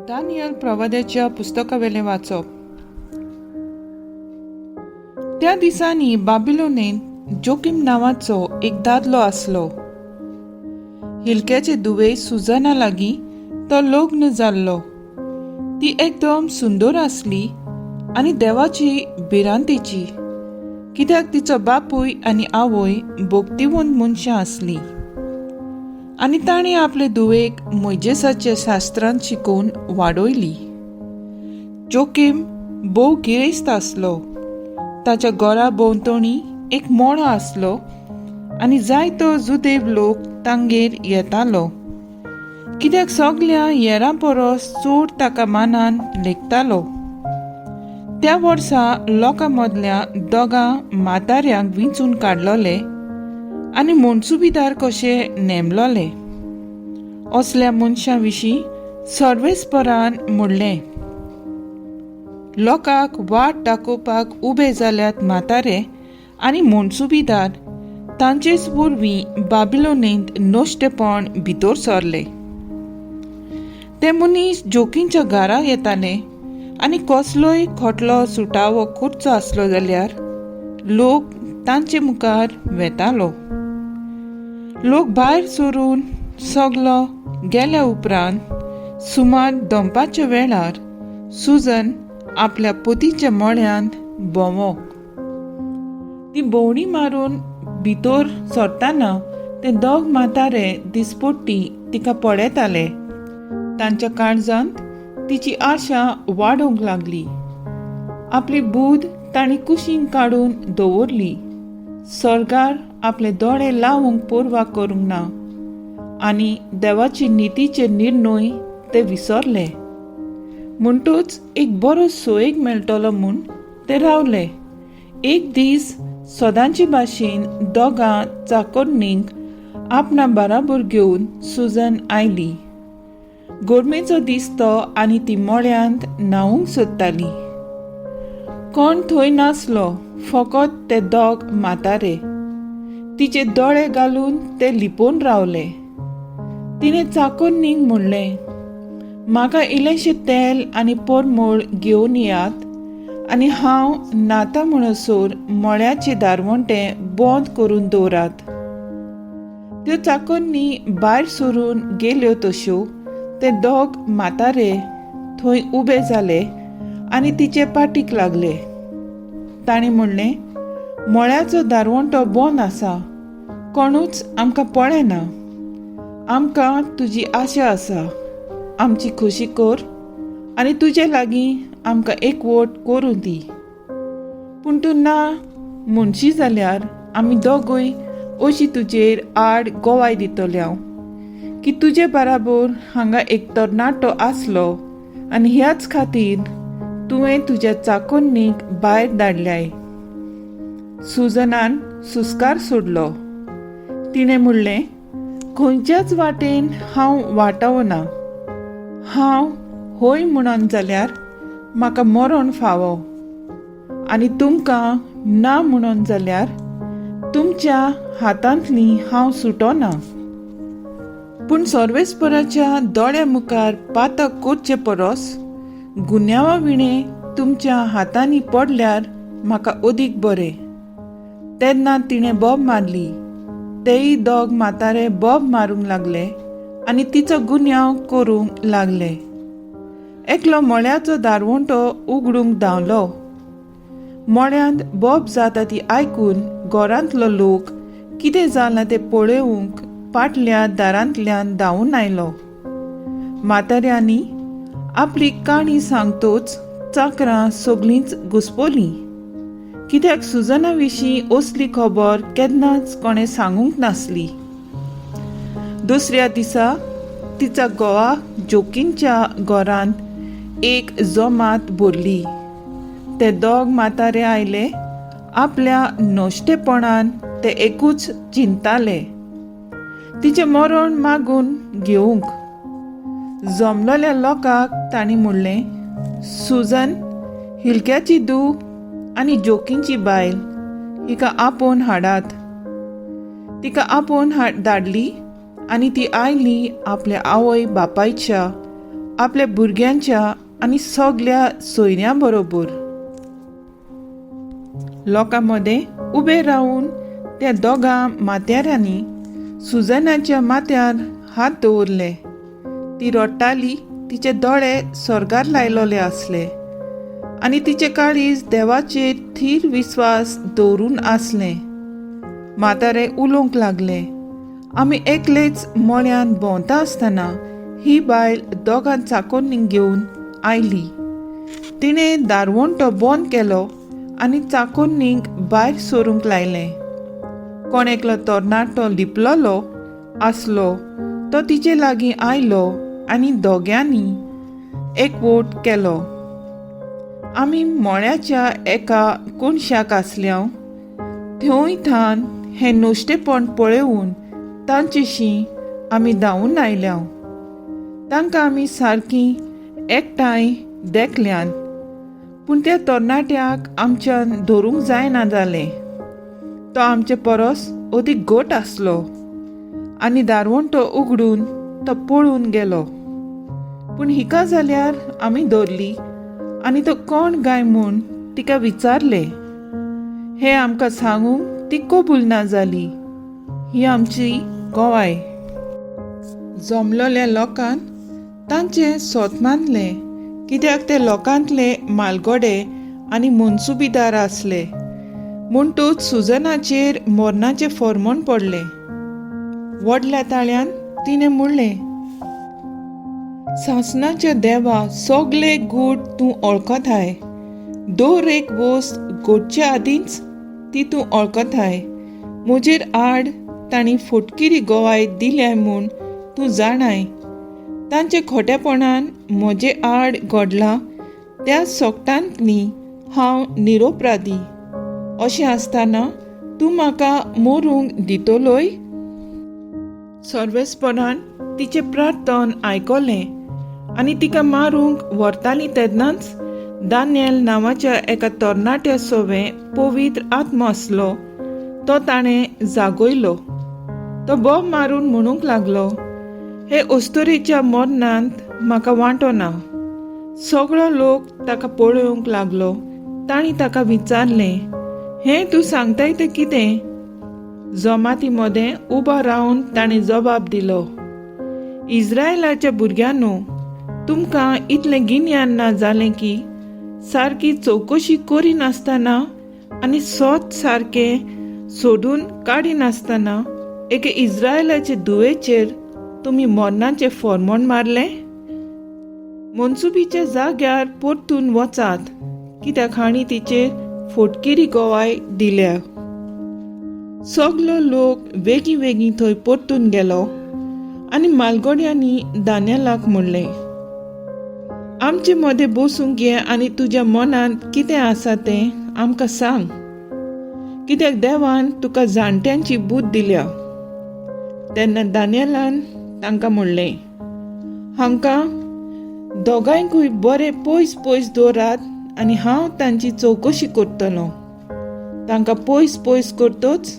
Daniel प्रवाद्याच्या पुस्तकावेलें वाचप. त्या दिसांनी बाबिलोनेंत जोकीम नांवाचो एक दादलो आसलो. हिलक्याचे धुवे सुजना लागीं तो लग्न जाल्लो. ती एकदम सुंदर आसली आनी देवाची भिरांतेची, कित्याक तिचो बापूय आनी आवय भक्तिवंत मनशां आसलीं आनी ताणें आपले धुवेक मोयजेसाच्या शास्त्रांत शिकोवन वाडयली. जोकीम भोव गिरेस्त आसलो. ताच्या घरा भोंवतणी एक मळो आसलो आनी जायतो जुदेव लोक तांगेर येतालो, कित्याक सगल्या हेरां परस चड ताका मानान लेखतालो. त्या वर्सा लोकां मदल्या दोगां म्हाताऱ्यांक विंचून काडलोले आनी मनसुबीदार कशे नेमलोले. असल्या मनशां विशीं सर्वेस्परान म्हणलें, लोकांक वाट दाखोवपाक उबे जाल्यात म्हातारे आनी मनसुबीदार, तांचेच वरवीं बाबिलोनेंत नश्टेपण भितर सरलें. ते मनीस जोकींच्या घरा येताले आनी कसलोय खोटलो सुटावो करचो आसलो जाल्यार लोक तांचे मुखार वेतालो. लोक भायर सरून सगलो गेल्या उपरांत सुमार दनपारच्या वेळार सुजन आपल्या पोतीच्या मळ्यांत भोंवो. ती भोंवडी मारून भितर सरतना ते दोग म्हातारे दिसपट्टी तिका पळयताले. तांच्या काळजांत तिची आशा वाडोवंक लागली. आपली बूद तांणी कुशीन काडून दवरली. सर्गार आपले दोळे लावंक पर्वा करूंक ना आनी देवाचे नितीचे निर्णय ते विसरले. म्हणटूच एक बरो सोयेक मेळटलो म्हूण ते रावले. एक दीस सदांचे भाशेन दोगां चाकोरणींक आपणा बराबर घेवन सुजन आयली. गरमेचो दीस तो आनी ती मळ्यांत न्हावूंक सोदताली. कोण थंय नासलो, फकत ते दोग म्हातारे. तिचे दोळे घालून ते लिपोवन रावले. तिणें चाकोरणीक म्हणलें, म्हाका इल्लेंशें तेल आनी परमळ घेवन येयात आनी हांव न्हाता म्हणसर मळ्याचे दारवंटे बंद करून दवरात. त्यो चाकोरनी भायर सरून गेल्यो तश्यो ते दोग म्हातारे थंय उबे जाले आनी तिचे पाटीक लागले. तांणी म्हणलें, मळ्याचो दारवंटो बंद आसा, कोणूच आमकां पळयना. आमकां तुजी आशा आसा, आमची खोशी कर आनी तुजे लागीं आमकां एकवट करूं दी. पूण तूं ना म्हणशी जाल्यार आमी दोगूय अशी तुजेर आड गोवाय दितले हांव की तुजे बराबर हांगा एक तरणाटो आसलो आनी ह्याच खातीर तुवें तुज्या चाकोन्नीक भायर धाडल्याय. सुजनान सुस्कार सोडलो. तिणें म्हणलें, खंयच्याच वाटेन हांव वाटावना. हांव हय म्हणून जाल्यार म्हाका मरण फावो आनी तुमकां ना म्हणून जाल्यार तुमच्या हातांतली हांव सुटोना. पूण सर्वेस्पराच्या दोळ्या मुखार पातक करचे परस गुन्यांवा विणें तुमच्या हातांनी पडल्यार म्हाका अदीक बरें. तेन्ना तिणें बोब मारली. तेय दोग म्हातारे बोब मारूंक लागले आनी तिचो गुन्यांव करूंक लागले. एकलो मळ्याचो दारवंटो उगडूंक धांवलो. मळ्यांत बोब जाता ती आयकून घरांतलो लोक कितें जालां तें पळोवंक पाटल्या दारांतल्यान धांवून आयलो. म्हाताऱ्यांनी आपली काणी सांगतोच चाकरां सगळींच घुसपलीं, कित्याक सुजना विशीं असली खबर केन्नाच कोणें सांगूंक नासली. दुसऱ्या दिसा तिच्या घोवा जोकींच्या घरांत एक जमात भरली. ते दोग म्हातारे आयले. आपल्या नश्टेपणान ते एकूच चिंताले, तिचें मरण मागून घेवंक. जमलेल्या लोकांक तांणी म्हणलें, सुजन हिलक्याची धूव आनी जोकींची बायल, हिका आपोवन हाडात. तिका आपोवन धाडली आनी ती आयली आपल्या आवय बापायच्या आपल्या भुरग्यांच्या आनी सगल्या सोयऱ्यां बरोबर. लोकां मदें उबे रावून त्या दोगां माथ्यारांनी सुजनाच्या माथ्यार हात दवरले. ती रडटाली. तिचे दोळे स्वर्गार लायलोले आसले आनी तिचे काळीज देवाचेर थीर विस्वास दवरून आसलें. म्हातारे उलोवंक लागले, आमी एकलेच मळ्यांत भोंवता आसतना ही बायल दोगां चाकोरनीक घेवन आयली. तिणें दारवंटो बंद केलो आनी चाकोरनीक भायर सरूंक लायलें. कोण एकलो तरणाटो लिपलोलो आसलो तो तिचे लागीं आयलो आनी दोग्यांनी एकवट केलो. आमी मळ्याच्या एका कोनशाक आसल्याव थंय थावन हें नश्टेपण पळोवन तांचेशी आमी धांवून आयल्याव. तांकां आमी सारकीं एकठांय देखल्यान, पूण त्या तरणाट्याक आमच्यान धरूंक जायना जालें. तो आमचे परस अदीक घट आसलो आनी दारवंटो उगडून तो पळून गेलो. पूण हिका जाल्यार आमी धरली आनी तो कोण गाय म्हूण तिका विचारलें. हें आमकां सांगूंक ती कबूल ना जाली. ही आमची गवाय. जमलोल्या लोकान तांचें सोत मानलें, कित्याक ते लोकांतले मालगोडे आनी मनसुबीदार आसले. म्हणटूच सुजनाचेर मरणाचें फॉर्मोन पडलें. व्हडल्या ताळ्यान तिणें म्हणलें, सासणाच्या देवा, सगले गूट तूं वळखताय. दर एक वस्त घडचे आदींच ती तूं वळखताय. म्हजेर आड तांणी फटकिरी गवाय दिल्याय म्हूण तूं जाणाय. तांचे खोटेपणान म्हजे आड घडलां त्या सोगटांतली हांव निरोपराधी. अशें आसतना तूं म्हाका मरूंक दितलोय? सर्वेस्परान तिचें प्रार्थन आयकलें आनी तिका मारूंक व्हरताली तेन्नाच दानियल नांवाच्या एका तरणाट्या सोवें पवित्र आत्मो आसलो तो ताणें जागयलो. तो बोब मारून म्हणूंक लागलो, हे अस्तुरेच्या मरणांत म्हाका वांटो ना. सगळो लोक ताका पळोवंक लागलो. तांणी ताका विचारलें, हें तूं सांगताय तें कितें? जमाती मदें उबो रावन ताणें जबाब दिलो, इस्रायलाच्या भुरग्यांनो, तुमकां इतलें गिन्यान ना जालें की सारकी चवकशी करिनासतना आनी सोत सारकें सोदून काडिनासतना एके इस्रायलाचे धुवेचेर तुमी मरणाचें फॉर्मोण मारलें? मनसुबीच्या जाग्यार परतून वचात, कित्याक हांणी तिचेर फटकिरी गवाय दिल्या. सगलो लोक वेगीं वेगीं थंय परतून गेलो आनी मालगोड्यांनी दान्यालाक म्हणलें, आमचे मदें बसूंक ये आनी तुज्या मनांत कितें आसा तें आमकां सांग, कित्याक देवान तुका जाणट्यांची बूद दिल्या. तेन्ना दानियलान तांकां म्हणलें, हांकां दोगांयकूय बरें पयस पयस दवरात आनी हांव तांची चवकशी करतलो. तांकां पयस पयस करतोच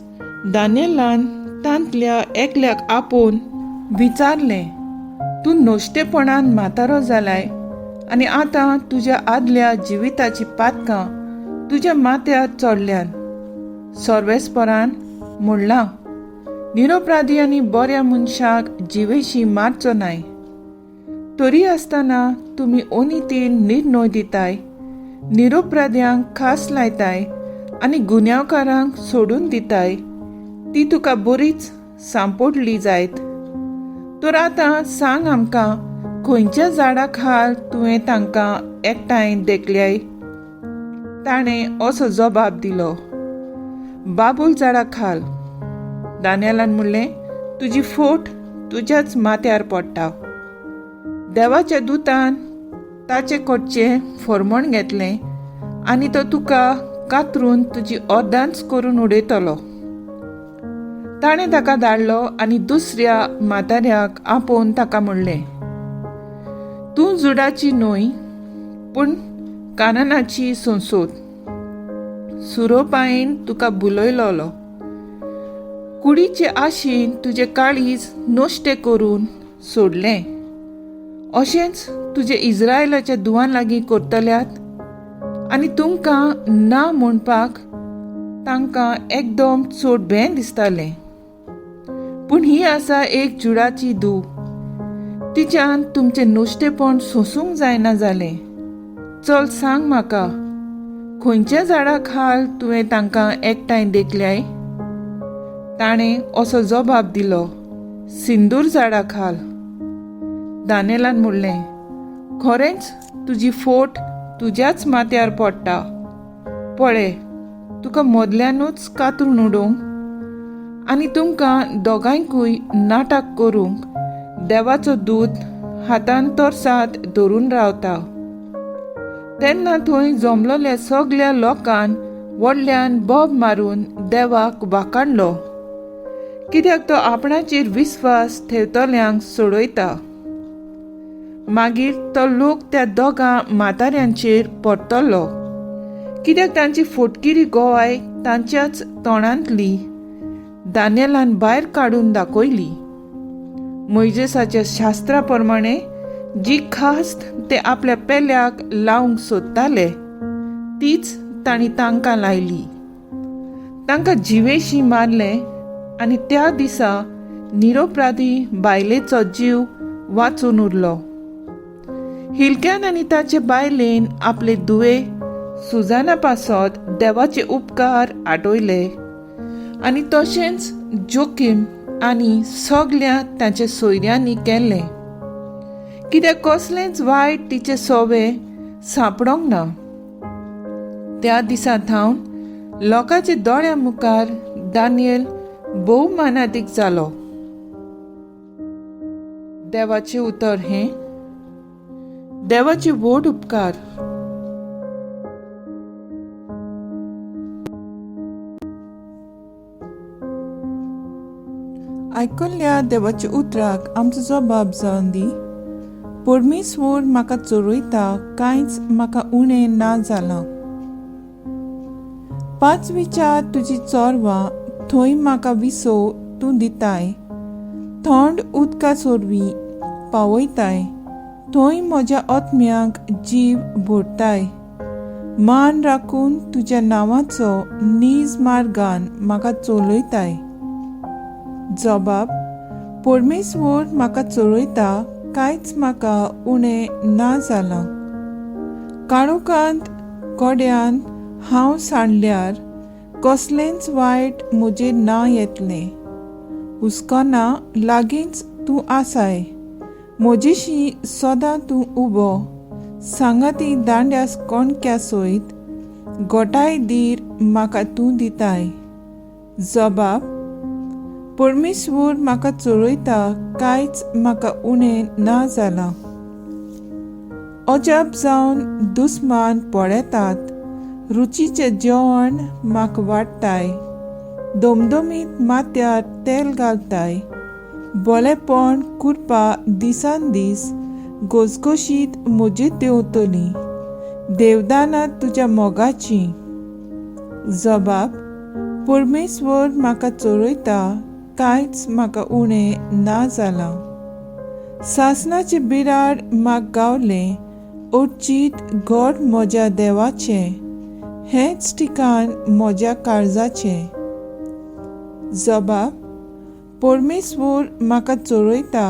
दानियलान तांतल्या एकल्याक आपोवन विचारलें, तूं नश्टेपणान म्हातारो जालाय आनी आतां तुज्या आदल्या जिविताची पातकां तुज्या माथ्यार चडल्यान. सर्वेस्परान म्हणलां, निरोपराधी आनी बऱ्या मनशाक जिवेशी मारचो नाय. तरी आसतना तुमी अनितीन निर्णय दिताय, निरोपराध्यांक खास लायताय आनी गुन्यांवकारांक सोडून दिताय, ती तुका बरीच सांपडली जायत. तर आतां सांग आमकां, खंयच्या झाडा खाल तुवें तांकां एकठांय देखल्याय? ताणें असो जबाब दिलो, बाबूल झाडा खाल. दानियलान म्हणलें, तुजी फोट तुज्याच माथ्यार पडटा. देवाच्या दुतान ताचे कडचें फॉर्मण घेतलें आनी तो तुका कातरून तुजी अर्दांच करून उडयतलो. ताणें ताका धाडलो आनी दुसऱ्या म्हाताऱ्याक आपोवन ताका म्हणलें, तूं जुडाची न्हय पूण काननाची संसोद. सुरोपायेन तुका बुलयलोलो. कुडीचे आशेन तुजें काळीज नश्टें करून सोडलें. अशेंच तुजे इज्रायलाच्या दुवान लागीं करतल्यात आनी तुमकां ना म्हणपाक तांकां एकदम चड भें दिसतालें. पूण ही आसा एक जुडाची धूव, तिच्यान तुमचें नुस्तेपण सोंसूंक जायना जालें. चल सांग म्हाका, खंयच्या झाडा खाल तुवें तांकां एकठांय देखल्याय? ताणें असो जबाब दिलो, सिंदूर झाडा खाल. दानेलान म्हणलें, खरेंच तुजी फोट तुज्याच माथ्यार पडटा. पळय, तुका मदल्यानूच कातरून उडोवंक आनी तुमकां दोगांयकूय नाटक करूंक देवाचो दूत हातान तरसाद धरून रावता. तेन्ना थंय जमलोल्या सगल्या लोकान व्हडल्यान बोब मारून देवाक वाखाणलो, कित्याक तो आपणाचेर विस्वास ठेवतल्यांक सोडयता. मागीर तो लोक त्या दोगां म्हाताऱ्यांचेर परतलो, कित्याक तांची फोटकिरी गोवाय तांच्याच तोंडांतली दानेलान भायर काडून दाखयली. मोयजेसाच्या शास्त्रा प्रमाणे जी खास्त ते आपल्या पेल्याक लावंक सोदताले तीच तांणी तांकां लायली. तांकां जिवेशी मारले आनी त्या दिसा निरोपराधी बायलेचो जीव वाचून उरलो. हिलक्यान आनी ताचे बायलेन आपले धुवे सुजाना पासत देवाचे उपकार आटयले आनी तशेंच जोखीम आनी सगल्या ताच्या सोयऱ्यांनी केल्लें, कित्याक कसलेंच वायट तिचे सोवे सांपडोंक ना. त्या दिसा थावन लोकांच्या दोळ्यां मुखार दानियल भोव मानादीक जालो. देवाचें उतर हें देवाचे व्हड उपकार. आयकल्ल्या देवाच्या उतराक आमचो जबाब जावन दी. परमेश्वर म्हाका चोरयता, कांयच म्हाका उणें ना जालां. पांच विचार तुजी चोरवां, थंय म्हाका विसव तूं दिताय. थंड उदका सोरवीं पावयताय, थंय म्हज्या आत्म्याक जीव भरताय. मान राखून तुज्या नांवाचो नीज मार्गान म्हाका चलयताय. जबाब, परमेश्वर म्हाका चलयता, कांयच म्हाका उणें ना जालां. काळोखांत कोड्यान हांव सांडल्यार कसलेंच वायट म्हजेर ना येतलें. हुस्कोना लागींच तूं आसाय, म्हजेशी सदां तूं उबो. सांगाती दांड्यास कोणक्या सयत गोटाय धीर म्हाका तूं दिताय. जबाब, परमेश्वर म्हाका चलयता, कांयच म्हाका उणें ना जालां. अजाप जावन दुस्मान पळयतात, रुचीचें जेवण म्हाका वाडटाय. दमदमीत माथ्यार तेल घालताय. बोलेपण कुरपा दिसान दीस घसघशीत म्हजेर देंवतली. देवदानां तुज्या मोगाचीं. जबाब, परमेश्वर म्हाका चलयता, कांयच म्हाका उणें ना जालां. सासणाचें बिराड म्हाका गावलें, अडचीत घर म्हज्या देवाचें, हेंच ठिकाण म्हज्या काळजाचें. जबाब, परमेश्वर म्हाका चलयता,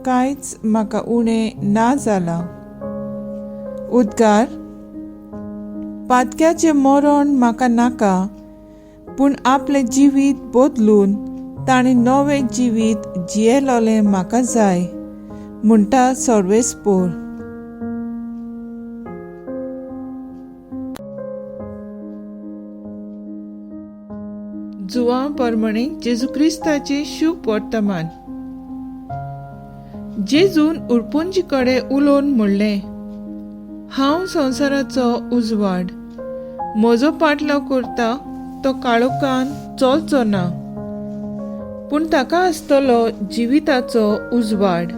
कांयच म्हाका उणें ना जालां. उद्गार, पातक्याचें मरण म्हाका नाका, पूण आपलें जिवीत बदलून ताणें नवें जिवीत जियेलोलें म्हाका जाय, म्हणटा सर्वेस्पोर. जुवां परमणे जेजू क्रिस्ताचें शुभ वर्तमान. जेजून उरपुंजी कडेन उलोवन म्हणलें, हांव संवसाराचो उजवाड. म्हजो पाटलाव करता तो काळोखान चलचो ना, पूण ताका आसतलो जिविताचो उजवाड.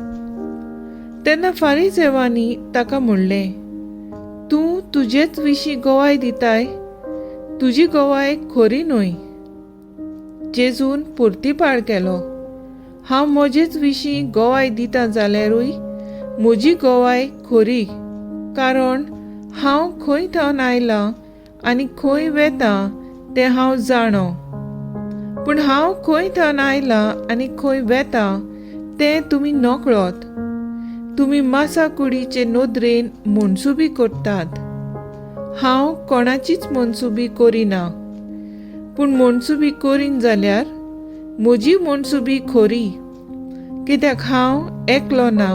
तेन्ना फारीजेवांनी ताका म्हणलें, तूं तुजेच विशीं गवाय दिताय, तुजी गवाय खरी न्हय. जेजून पुर्तीपाळ केलो, हांव म्हजेच विशीं गवाय दिता जाल्यारूय म्हजी गवाय खरी, कारण हांव खंय थावन आयलां आनी खंय वेता तें हांव जाणो, पूण हांव खंय थावन आयलां आनी खंय वेता तें तुमी नकळत. तुमी मासा कुडीचे नदरेन मनसुबी करतात. हांव कोणाचीच मनसुबी करिना, पूण मनसुबी करीन जाल्यार म्हजी मनसुबी खरी, कित्याक हांव एकलो ना.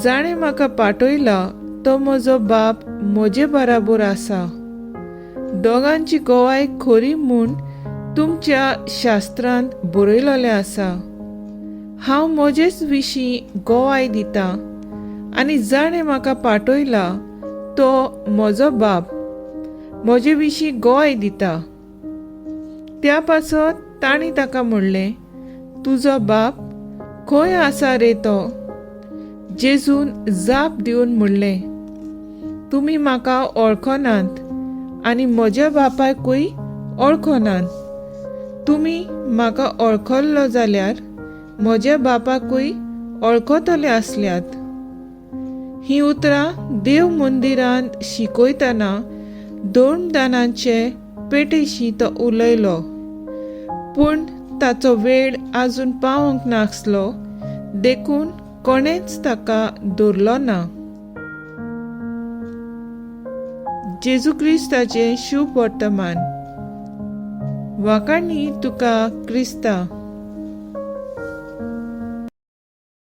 जाणें म्हाका पाठयला तो म्हजो बाप म्हजे बराबर आसा. दोगांची गवाय खरी म्हूण तुमच्या शास्त्रांत बरयलेलें आसा. हांव म्हजेच विशीं गवाय दितां आनी जाणें म्हाका पाठयला तो म्हजो बाप म्हजे विशीं गवाय दिता. त्या पासत तांणी ताका म्हणलें, तुजो बाप खंय आसा रे तो? जेजून जाप दिवन म्हणलें, तुमी म्हाका वळखनात आनी म्हज्या बापायकूय वळखनात. तुमी म्हाका वळखल्लो जाल्यार म्हज्या बापाकूय वळखतले आसल्यात. हीं उतरां देव मंदिरांत शिकयतना धर्मदानाचे पेटेशी तो उलयलो, पूण ताचो वेळ आजून पावंक नासलो, देखून कोणेंच ताका धरलो ना. जेजू क्रिस्ताचें शुभ वर्तमान. वाखाणी तुका क्रिस्ता.